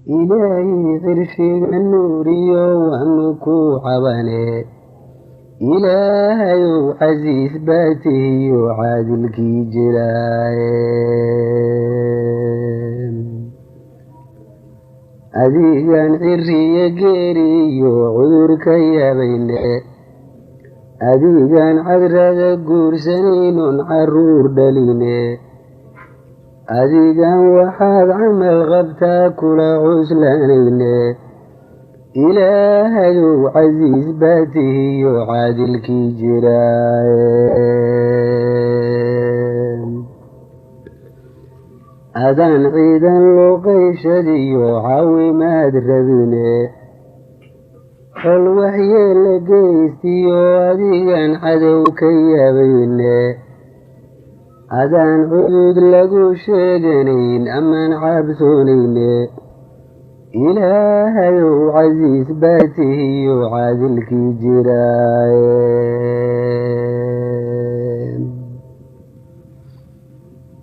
Ilaahay cirshiga nuuriyo waanu ku cabane. Ilaahayow casiis baa tihiyo caadilkii jiraaye. Adigaan ciriyo geeriyo cudur ka yaabayne, adigaan cadrada guursanaynon caruur dhaline, adigaan waxaad camal qabtaa kula cuslaanayne. Ilaahayow casiis baa tihiyo caadilkii jiraaye. Adaan ciidan luqayshadiyo caawimaad rabine, xol waxyeela geystiyo adigaan cadow ka yaabayne, adaan cudud lagu sheeganayn amaan cabsoonayne. Ilaahayow casiis baa tihiyo caadilkii jiraaye.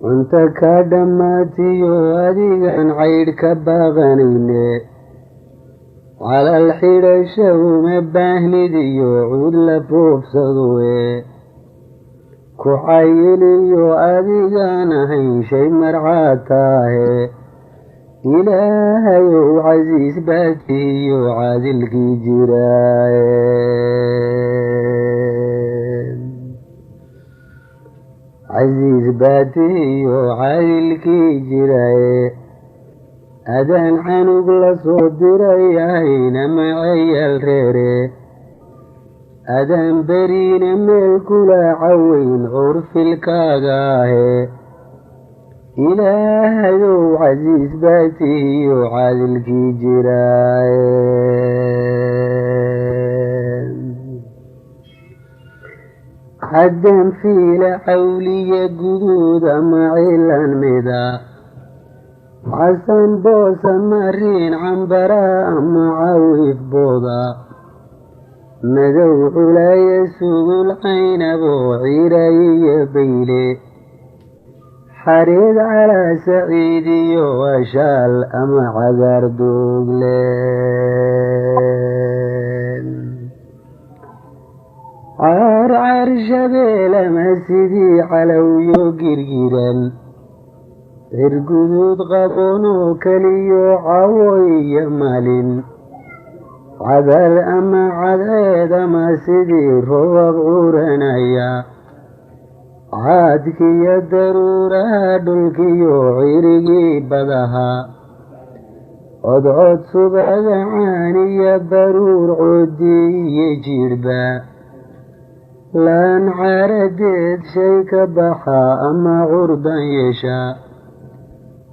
Cunto ka dhammaatiyo adigaan caydh ka baaqanayne, calal xidhasha uma baahnid iyo cuud la foofsadoe, ku cayiliyo adigaan ahayn shay marcaad taahe. Ilaahayow casiis baa tihiyo caadilkii jiraaye. Casiis baa tihiyo caadilkii jiraaye. Adaan canug la soo diray ahayn ama cayaal reere, adaan beriina meel kula caweyn curfilkaaga ahe. Ilaahayow casiis baa tihiyo caadilkii jiraaye. Haddaan fiila cawliya guduud ama cilan mida, casan boos ama riin cambara ama cawif booda, madow culaaya sugul caynabo ciirayiyo bayle, xariid calaa saciidiyo ashaal ama cagaar duugle, caarcaar shabeel ama sidii calowyo girgiran, cirguduud qaboonoo keliyo cawo iyo maalin, cadal ama cadceed ama sidii roobab curanaya, caadkiyo daruuraha dhulkiyo cirigii badaha, codcod subaga caaniya baruur coodi iyo jiidhba, laan caaradeed shay ka baxa ama curdan yeesha,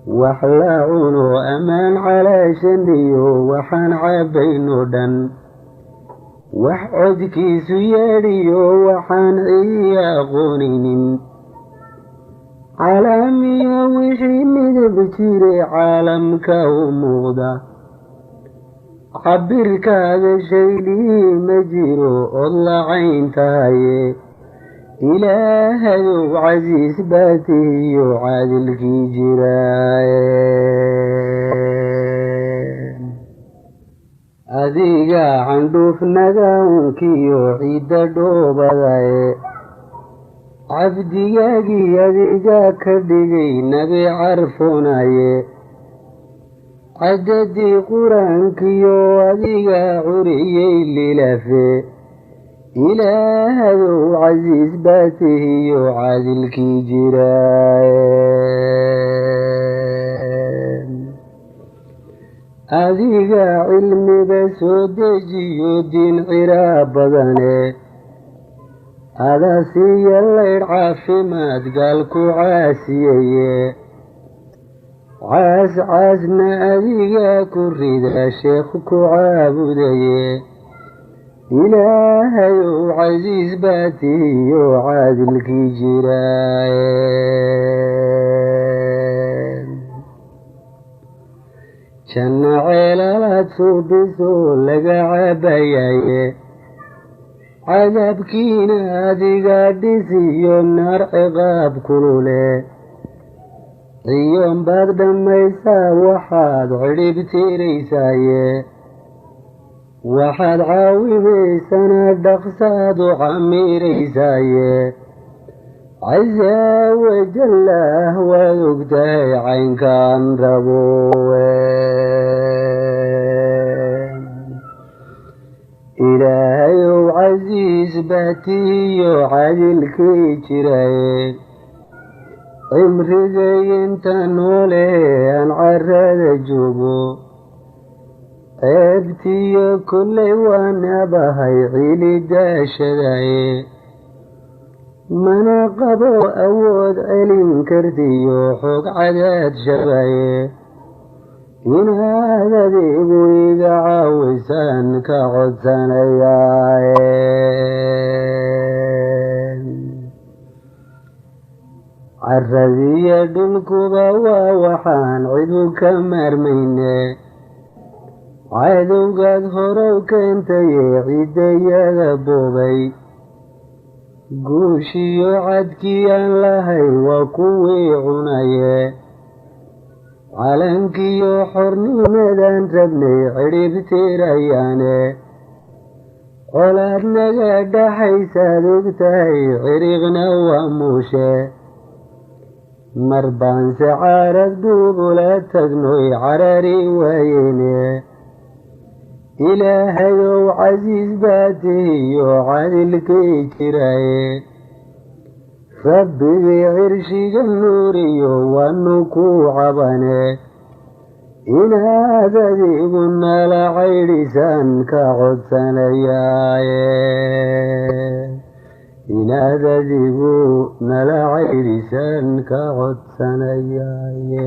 wax la cuno amaan calaashaniyo waxaan cabayno dhan, wax codkiisu yeedhiyo waxaan ciya aqoonaynin, calaamiyo wixii midab jire caalamka u muuqda, cabirkaaga shaylihii ma jiro od lacayn tahaye. Ilaahayow casiis baa tihiyo caadilkii jiraaye. Adiga candhuufnaga unkiyo ciidda dhoobadaye, cabdigaagii adiga ka dhigay nabi carfoonaye, cadadii qur-aankiyo adiga curiyey lilafe. Ilaahayow casiis baa tihiyo caadilkii jiraaye. Adiga cilmiga soo dejiyo diin ciraa badane, adaa siiya laydh caafimaad gaal ku caasiyeye, caas caasna adiga ku rida sheekh ku caabudaye. Ilaahayow casiis baa tihiyo caadilkii jiraaye. Janno ceelalaad suubiso laga cabayaye, cadaabkiina adiga dhisiyo naar ciqaab kulule. Ciyoon baad dhammaysaa waxaad cidhib tiraysaaye, waxaad caawimaysana dhaqsaad u camiraysaaye. Casa wajallah waad ogtahay caynkaan rabowe. Ilaahayow casiis baatiyo cadilkii jiraye, cimrigay inta noole aan carada joogo, ceebtiyo kolley waan abahay cilidaashadaye. Mana qabo awood celin kartiyo xoog cadaad shabaye, inaad adigu iga caawisaan ka codsanayaaye. Caradiyo dhulkuba waa waxaan cidu ka maarmayne, cadowgaad horow keentaye ciddayada boobay. Guushiyo cadkii aan lahayn waa kuwii cunaye, calankiyo xornimadan rabnay cidhib tirayaane. Colaad naga dhaxaysaad ogtahay ciriqna waa muushe, mar baanse caarad dhuubula tagnoy carari waayene. Ilaahayow casiis baa tihiyo cadilkii jiraye, rabbigii cirshiga nuuriyo waanu ku cabane, inaad adigu nala caydhisaan ka codsanayaaye, inaad adigu nala caydhisaan ka codsanayaaye.